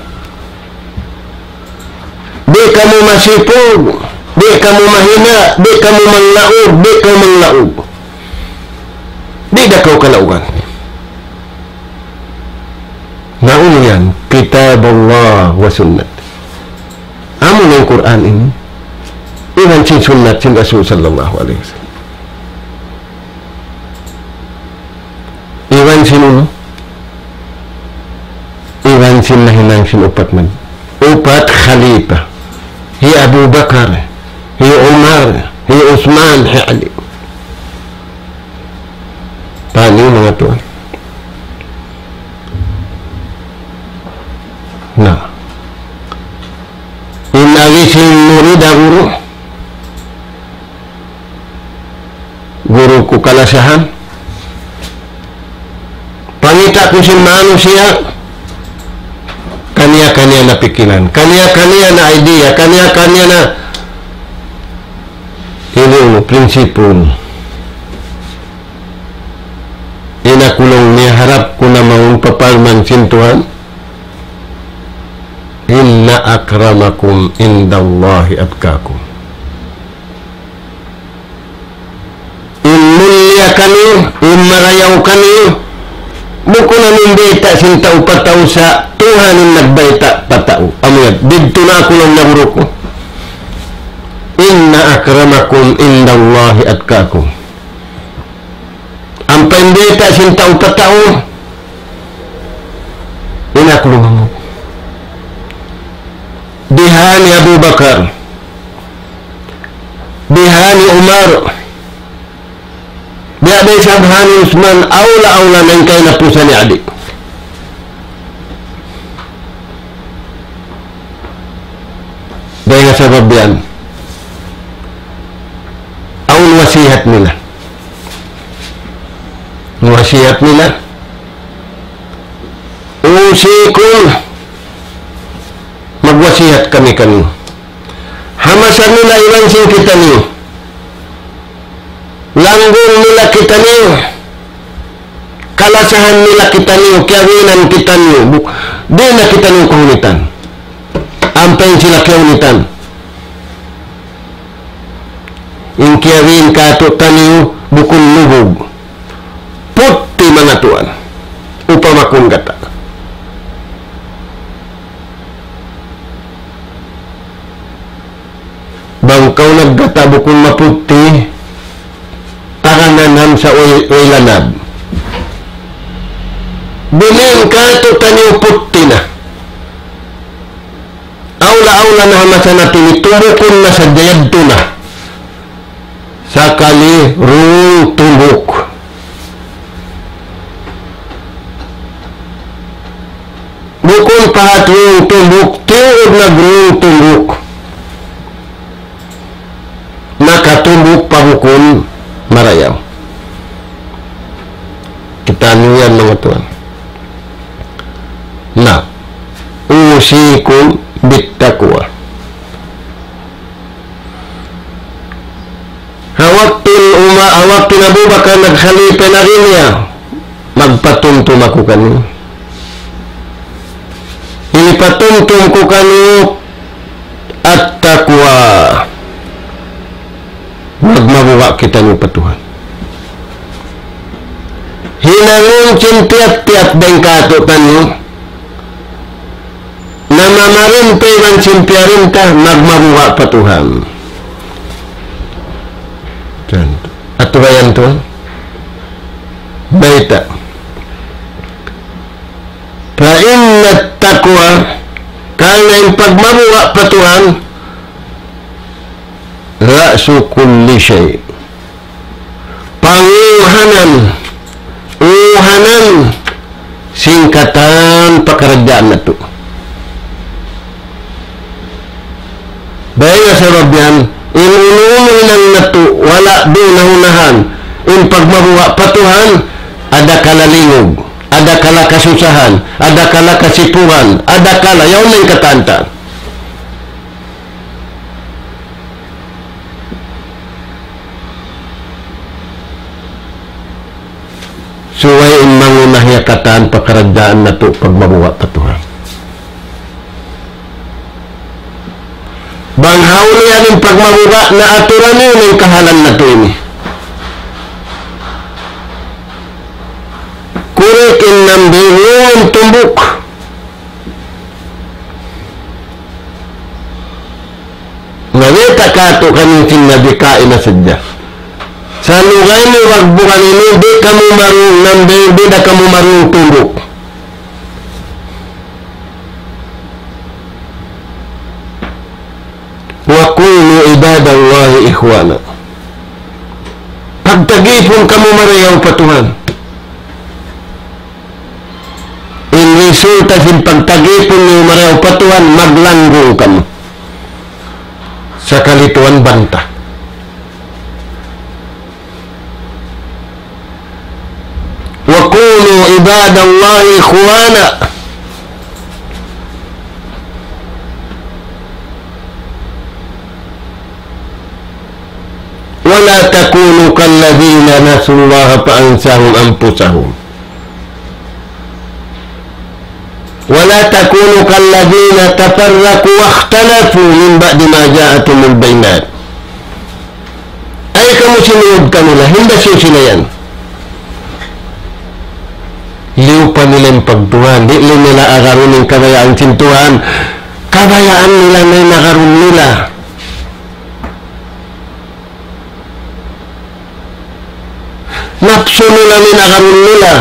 Di' kamu masipug, di' kamu mahina', di' kamu manglaug, di' kamu manglaug. Di' da kaw kalaugan. Na unu yan, كتاب الله وسنتي. Amu na in Qur'an ini. Iban sin sunnat sin Rasul sallallahu alayhi wasallam. Iban sin unu? Iban sin nahinang sin upat man. Upat khalifa. Hi Abu Bakar, hi Umar, hi Usman, hi Ali. Pali manga tuwan. Na. In agi sin murid ha guru. Guru ku kalasahan. Pangita' ku sin manusiya', kaniya-kaniya na pikilan, kaniya-kaniya na idea, kaniya-kaniya na ini unu, prinsipu. In aku laung niya harap ku na mawn pa parman sin Tuhan. إن أكرمكم عند الله أتقاكم. In mulia kaniyu, in marayaw kaniyu, bukun amu in bayta' sin tau pa tau sa' Tuhan in nagbayta' pa tau. Amu yan, didtu na aku laung na guru ku. إن أكرمكم عند الله أتقاكم. Ampa in bayta' sin tau pa tau, in aku lumamug. Biha' ni Abu Bakar, biha' ni Umar, biya' da isab ha ni Usman, awla-awla na in kahinapusan niya di'. Dayn ha sabab yan, awn wasihat nila. Wasihat nila, أوصيكم, magwasihat kami kaniyu. Ha masa nila iban sin kitaniyu, langgung nila kitaniyu, kalasahan nila kitaniyu, kiyawinan kitaniyu, bu-, di' na kitaniyu kahunitan. Ampa in sila kiyahunitan. In kiyawin kātu'niyu bukun lubug. Putti manga tuwan. Upama kun gata'. Bang kaw naggata' bukun maputti, taga nanam sa way, way lanab. Biya' in kātu'niyu putti na. Awla-awla na ha masa natu' ini tumbukun na sadja yadtu na. Sakali rung tumbuk. Bukun pahat rung tumbuk, tiyuud na rung tumbuk. Nakatumbuk pa bukun marayaw. Kitaniyu yan, manga tuwan. Na, أوصيكم بالتقوى. Ha waktu Umar, ha waktu Abu Bakar nagkhalifa na rin niya, magpatumtum aku kaniyu. Ini patumtum ku kaniyu, at-taqwa. Magmabuga' kitaniyu pa Tuhan. Hinangun sin tiyap-tiyap dayn kātu'niyu, na mamarinta iban sin piyarinta, magmabuga' pa Tuhan. Yan. Atu ba yan tuwan? Bayta'. فإن التقوى, karna' in pagmabuga' pa Tuhan, رأس كل شيء. Panguhanan, uhanan sin katan pakaradjaan natu'. Dayn ha sabab yan, in unu-unu hinang natu', wala' duun na unahan, in pagmabuga' pa Tuhan, adakala lingug, adakala kasusahan, adakala kasipugan, adakala yaun na in katan ta. Subay in manguna ha katan pakaradjaan natu' pagmabuga' pa Tuhan. Bang hawnu yan in pagmabuga' na aturan niyu in kahalan natu' ini. Kurik in nambingun tumbuk. Nabiyayta' kātu'niyu sin Nabi kaina sadja. Sa' lugay niyu wagbugan ini, di' kamu marung nambing, di' da kamu marung tumbuk. وكونوا عباد الله إخوانا. Pagtagipun kamu marayaw pa Tuhan. In resulta sin pagtagipun niyu marayaw pa Tuhan, maglanggung kamu. Sakali tuwan banta. وكونوا عباد الله إخوانا. ولا تكونوا كالذين نسوا الله فأنساهم أنفسهم. ولا تكونوا كالذين تفرقوا واختلفوا من بعد ما جاءتهم البينات. Ayaw kamu simud kanila, hinda siyu sila yan. Lupa nila in pagtuhan, di' nila agarun in kabayaan sin Tuhan. Kabayaan nila na in agarun nila. Napsu nila na in agarun nila.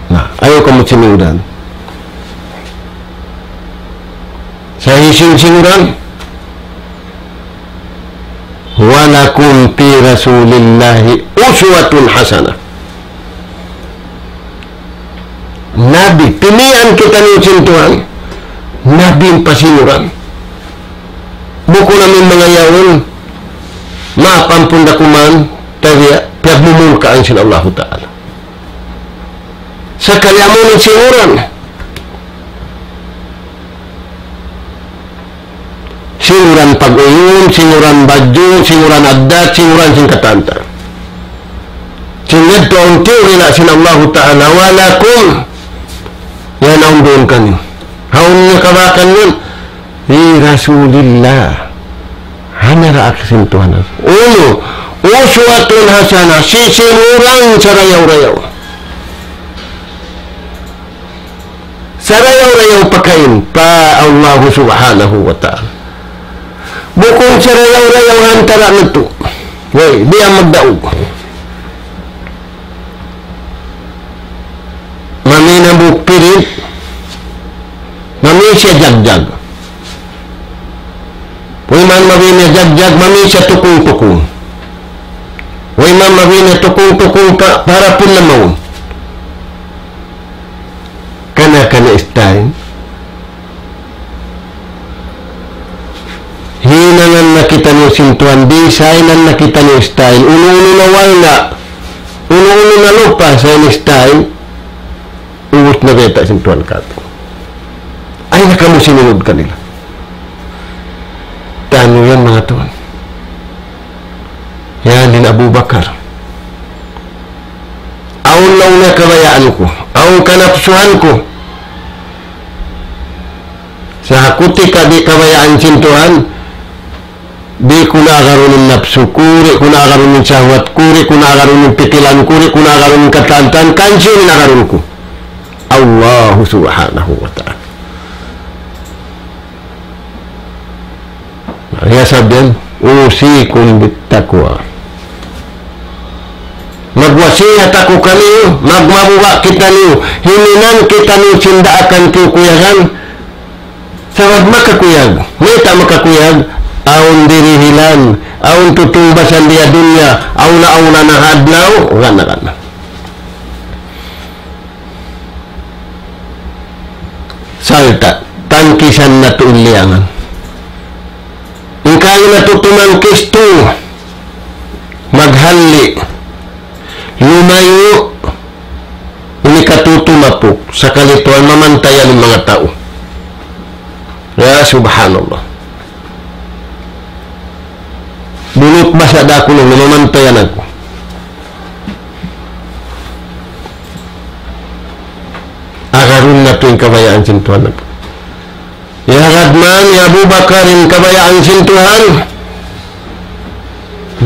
Na, ayaw kamu singuran. Sa' hisiyu in singuran? ولكم في رسول الله أسوة حسنة. Nabi, pilihan kitaniyu sin Tuhan, Nabi in pasinguran. Bukun amu in manga yaun, maap ampun da kuman, tabiya', piyagmumurkaan sin Allahu Ta'ala. Sakali amu in singuran. Singuran pag-uyum, singuran badju', singuran addat, singuran sin katan-katan. Sin yadtu awn tiyurila sin Allahu Ta'ala, ولكم, yan awn duun kaniyu. Hawnu niya kabakan yan? في رسول الله. Ha naraak sin Tuhan. Unu, أسوة حسنة, sisinguran sarayaw-rayaw. Sarayaw-rayaw pakain pa Allah Subhanahu wa Ta'ala. Bukun sarayaw-rayaw ha antara' natu'. Way, di' yan magdaug. Mami na buuk pirit, mami siya jagjag. Way man mami niya jagjag, mami siya tukung-tukung. Way man mami niya tukung-tukung pa, para pun na mawn. Kana-kana style. Hinangan na kitaniyu sin Tuhan, designan na kitaniyu style. Unu-unu na wala', unu-unu na lupa sa in style. Ubus na bayta' sin Tuhan katu'. Ayaw na kamu sinunud kanila. Tanu yan, manga tuwan. Yan in Abu Bakar. Awn laung niya kabayaan ku, awn kanapsuhan ku. Sa' kutika di' kabayaan sin Tuhan, di' ku na agarun in napsu ku, di' ku na agarun in sahwat ku, di' ku na agarun in pikilan ku, di' ku na agarun in katan-katan, kansiyu in agarun ku? Allah Subhanahu wa Ta'ala. Hangkan sabab yan, أوصيكم بالتقوى. Magwasiyat aku kaniyu, magmabuga' kitaniyu, huminang kitaniyu sin daakan kiyukuyagan, sabab makakuyag. Mayta' makakuyag? Awn dirihilan, awn tutungbasan di ha dunya, awn na, awn na ha adlaw, gana, gana. Sarta', tangkisan natu' in liyangan. In kaagi natu' tumangkis tu, maghalli', lumayu', ini katutumapuk, sakali tuwan mamantayan in manga tau. Ya, subhanallah. Bulut basa' da aku nung mamantayan aku. Agarun natu' in kabayaan sin Tuhan natu'. Iyagad man hi Abu Bakar in kabayaan sin Tuhan.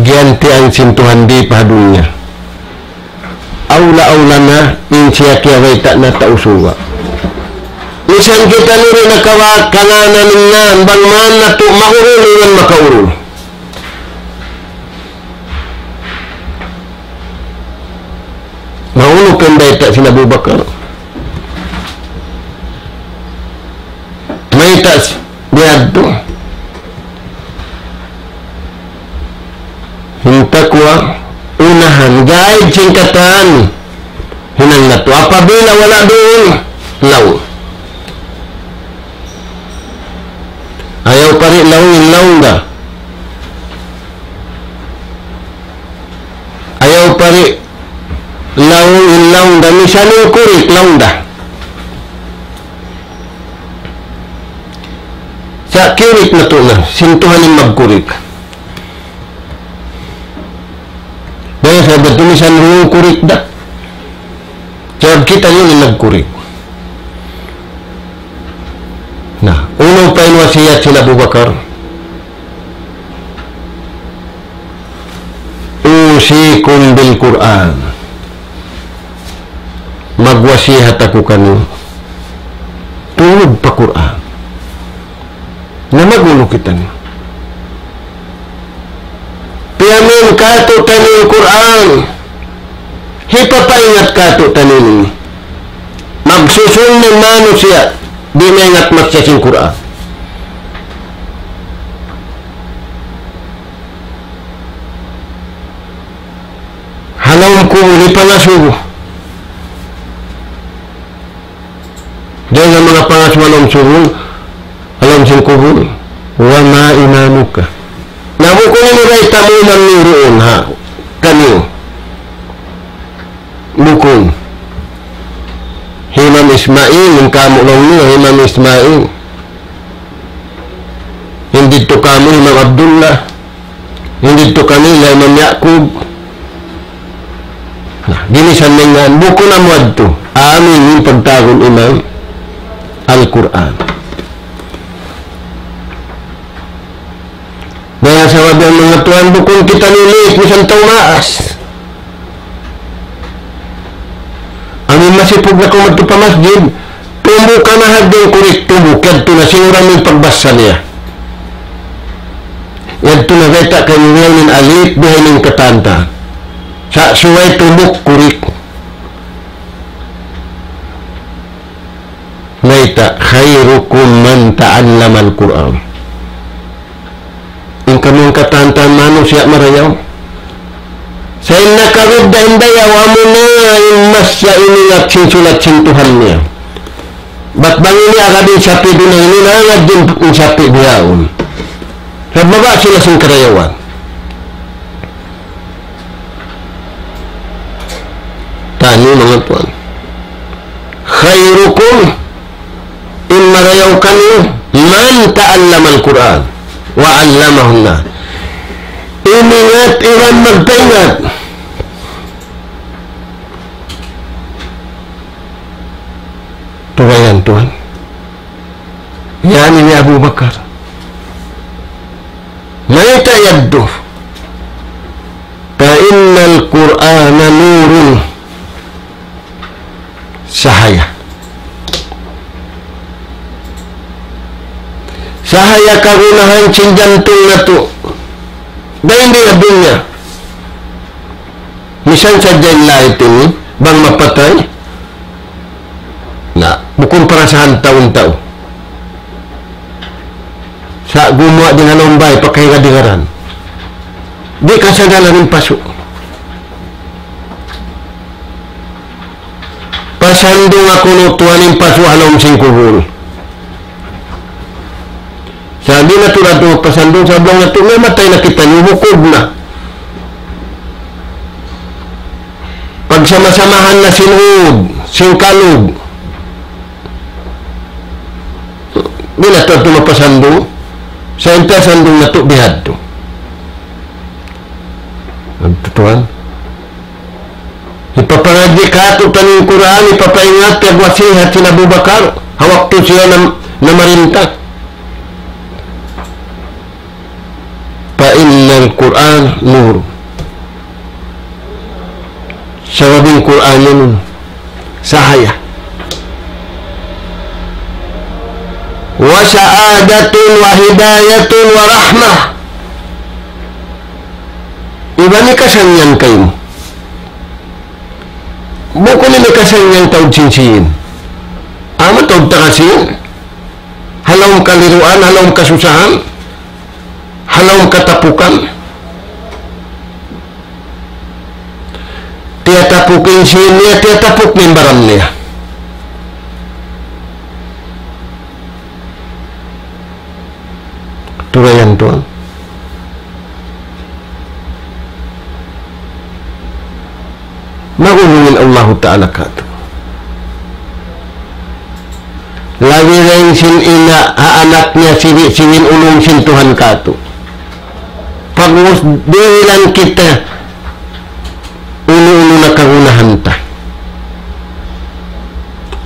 Giyantian sin Tuhan di pa dunya. Awla-awla na in siya kiyabayta' na tau suga'. Misan kitaniyu di' na kawak kananan in nan, bang man natu' maurul iban makaurul. Maunu pa in bayta' sin Abu Bakar. Mayta' s-, biyadtu. In takwa, unahan, gaid sin katan. Hinang natu'. Apabila wala' duun, laung. Ayaw pari laung, laung da. Ayaw pari laung, laung da. Misan in kurik, laung da. Sa' kirik natu' na, sin Tuhan in magkurik. Dayn ha sabab tumisan rung kurik da. Sabab kitaniyu in nagkurik. Na, unu pa in wasiyat sin Abu Bakar? أوصيكم بالقرآن. magwasihat aku kaniyu. Tungud pa Qur'an. Na mag'unu kitaniyu. Piyaminun kātu'niyu in Qur'an. Hipapaingat kātu'niyu ini. Magsusun na in manusiya', di' maingat masa sin Qur'an. Ha lawm kubul, hipangasubu. Dayn ha manga pangasubu ha lawm kubul, ha lawm sin kubul. وما إمامك. Na bukun ini bayta' mu imam niyu duun ha kaniyu. Bukun. Hi Imam Ismail, in kamu laung niyu, hi Imam Ismail. In didtu kamu, Imam Abdullah. In didtu kanila, Imam Ya'qub. Na, ginisan niya, bukun amu yadtu. Amu in pagtawagun imam Al-Qur'an. Dayn ha sabab yan, manga tuwan, bukun kitaniyu late misan tau maas. Amu in masipug na kaw madtu pa masjid, tumbuk na hadja in kurik, tumbuk, yadtu na, siyuram in pagbasa niya. Yadtu na, bayta' kaniyu in alif, bihaini in katan-katan. Sa' subay tumbuk kurik. Mayta', خيركم من تعلم القرآن. In kamu in katan-katan manusiya' marayaw. Sa' in nakabidda' in dayaw, amuna in masa iningat sin sulat sin Tuhan niya. Bat bang ini agad in sapi' duun ini, nangadjin in sapi' bihaun. Sa' baba' sila sin karayawan. Tani, manga tuwan. خيركم, in marayaw kaniyu, من تعلم القرآن وعلمه الناس. Imingat iban magpaingat. Tuwayan, tuwan. Yan hi Abu Bakar. Mayta' yadtu? فإن القرآن نور. Sahaya. Sahaya kagunahan sin jantung natu'. Dayn di ha dunya. Misan sadja in light ini, bang mapatay, na, bukun parasahan tau-tau. Sa' gumuwa' dayn ha lawm bay, pakahinga-hingaran. Di' kasagaran in pasu'. Pasandung aku nu tuwan in pasu' ha lawm sin kubul. Sa' di' na tuud natu' pasandung, sabab laung natu', namatay na kitaniyu, hukud na. Pagsama-samahan na sin ud, sin kalug. Di' na tuud natu' mapasandung. Sa' in pasandung natu' bihadtu. Nagtutuan. Hipapangadji' kātu'niyu in Qur'an, hipapaingat, piyagwasihat sin Abu Bakar, ha waktu siya nam-, namarinta. فإن القرآن نور. Sabab in Qur'an yan, sahaya. وسعادة وهداية ورحمة. Iban hikasannyangan kaymu. Bukun in hikasannyangan taud sin sīn. Amu taud taga sīn. Ha lawm kaliruan, ha lawm kasusahan, ha lawm katapukan. Tiyatapuk in sīn niya, tiyatapuk in baran niya. Turayan tuwan. Mag'ulung in Allahu Ta'ala kātu'. Labi dayn sin ina' ha anak niya, sibi'-sibi' in ulung sin Tuhan kātu'. Pag'ubus dihilan kita unu-unu na kagunahan ta.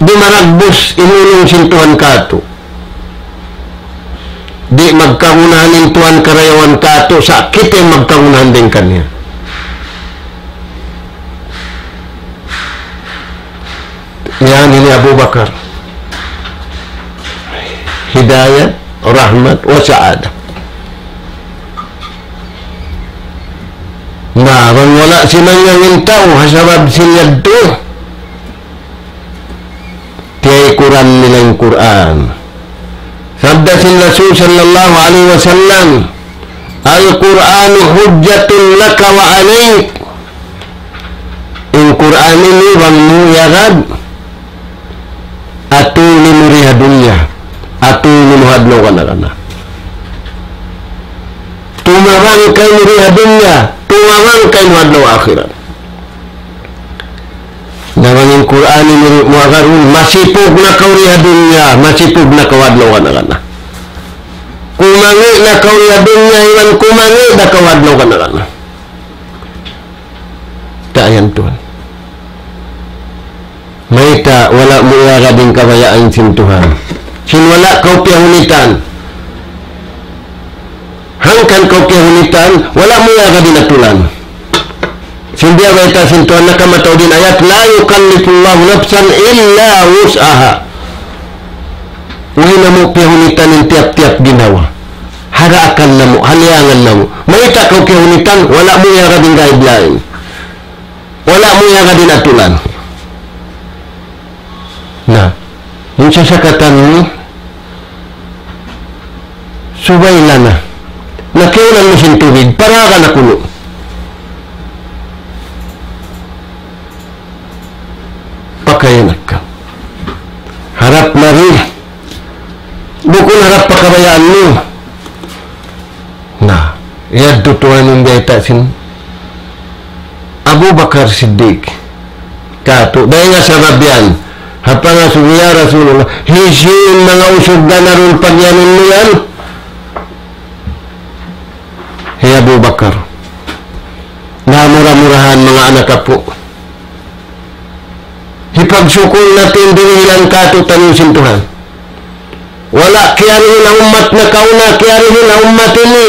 Di' maragbus in ulung sin Tuhan kātu'. Di' magkagunahan in Tuhan karayawan kātu', sa' kita in magkagunahan dayn kaniya. Yan ini Abu Bakar. Hidayat, rahmat, wa sa'ada. Na, bang wala' simangang in tau, ha sabab sin yadtu, tiyaykuran nila in Qur'an. Sabda sin Rasul sallallahu alayhi wasallam, "Al-Qur'anu hujjatun laka wa alayk." In Qur'an ini bang mu iyagad, atuli mu di ha dunya, atuli mu ha adlaw kana-kana. Tumabang kaymu di ha dunya, tumabang kaymu ha adlaw akhirat. Na bang in Qur'an ini mu agarun, masipug na kaw di ha dunya, masipug na kaw ha adlaw kana-kana. Kumangi' na kaw di ha dunya, iban kumangi' na kaw ha adlaw kana-kana. Ta' yan tuwan. Mayta' wala' mu iyagad in kabayaan sin Tuhan? Sin wala' kaw piyahunitan. Hangkan kaw piyahunitan, wala' mu iyagad in atulan. Sin biya' bayta' sin Tuhan, nakamataud in ayat, "La yukallifullahu nafsan illa wus'aha." Way namu' piyahunitan in tiyap-tiyap ginhawa. Ha akal namu', ha liyangan namu'. Mayta' kaw piyahunitan, wala' mu iyagad in guideline. Wala' mu iyagad in atulan. Na, in sasakatan mu, subay lana. Na kiyaulan mu sin tubig, paraga na kunu'. Pakayanak ka. Harap mari. Bukun harap pa kabayaan mu. Na, yadtu tuwan in bayta' sin Abu Bakar Siddiq. Katu', dayn ha sabab yan, ha pangasubu, "Ya Rasulullah, hisiyu in manga usug ganarun pagyanun mu yan?" Hi Abu Bakar. Na mura-murahan manga anak apu'. Hipagsukul natu' in dirihilan kātu'niyu sin Tuhan. Wala' kiyarihin ha ummat nakauna, kiyarihin ha ummat ini.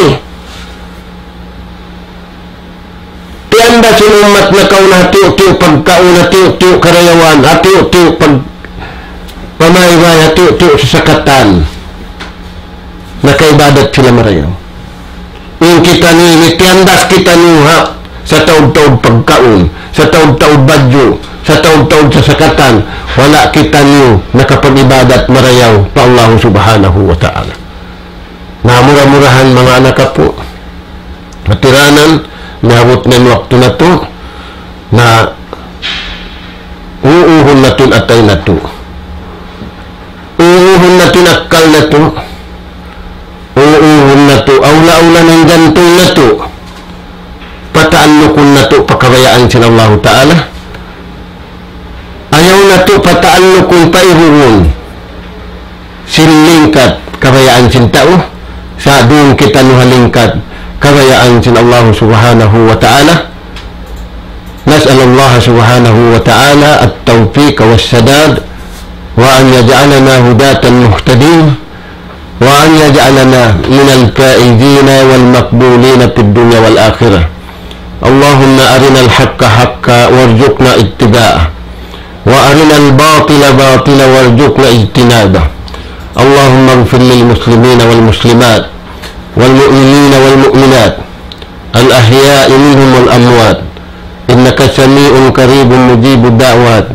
Tiyandas in ummat nakauna, hatiyu'-tiyu' pagkaun, hatiyu'-tiyu' karayawan, hatiyu'-tiyu' pag-, pamaybay, hatiyu'-tiyu' sasakatan. Nakaibadat sila marayaw. In kitaniyu ini, tiyandas kitaniyu ha, sataud-taud pagkaun, sataud-taud badju', sataud-taud sasakatan, wala' kitaniyu nakapag-ibadat marayaw pa Allah Subhanahu wa Ta'ala. Na mura-murahan manga anak apu', hatiranan, miyabut na in waktu natu', na uuhun natu' in atay natu'. Uuhun natu' in akkal natu'. Uuhun natu', awla-awla in jantung natu'. Pataallukun natu' pa kabayaan sin Allahu Ta'ala. Ayaw natu' pataallukun pa iruhun sin lingkat kabayaan sin tau. Sa' duun kitaniyu ha lingkat kabayaan sin Allahu Subhanahu wa Ta'ala. نسأل الله سبحانه وتعالى التوفيق والسداد، وأن يجعلنا هداة مهتدين، وأن يجعلنا من الفائزين والمقبولين في الدنيا والآخرة. اللهم أرنا الحق حقا وارزقنا اتباعه، وأرنا الباطل باطلا وارزقنا اجتنابه. اللهم اغفر للمسلمين والمسلمات والمؤمنين والمؤمنات الأحياء منهم والأموات، إنك سميع قريب مجيب الدعوات،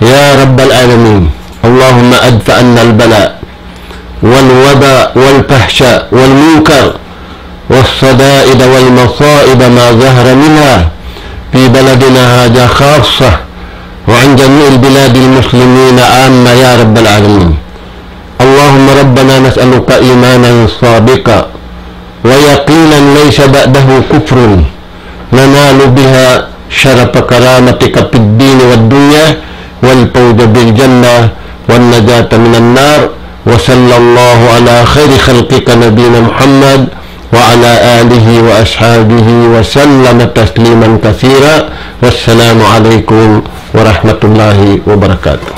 يا رب العالمين. اللهم ادفع عنا البلاء والوباء والفحشاء والمنكر والشدائد والمصائب ما ظهر منها في بلدنا هذا خاصة، وعن جميع البلاد المسلمين عامة، يا رب العالمين. اللهم ربنا نسألك إيمانا صادقا ويقينا ليس بعده كفر، ننال بها شرف كرامتك في الدين والدنيا، والفوز بالجنة، والنجاة من النار. وصلى الله على خير خلقك نبينا محمد وعلى آله وأصحابه وسلم تسليما كثيرا. والسلام عليكم ورحمة الله وبركاته.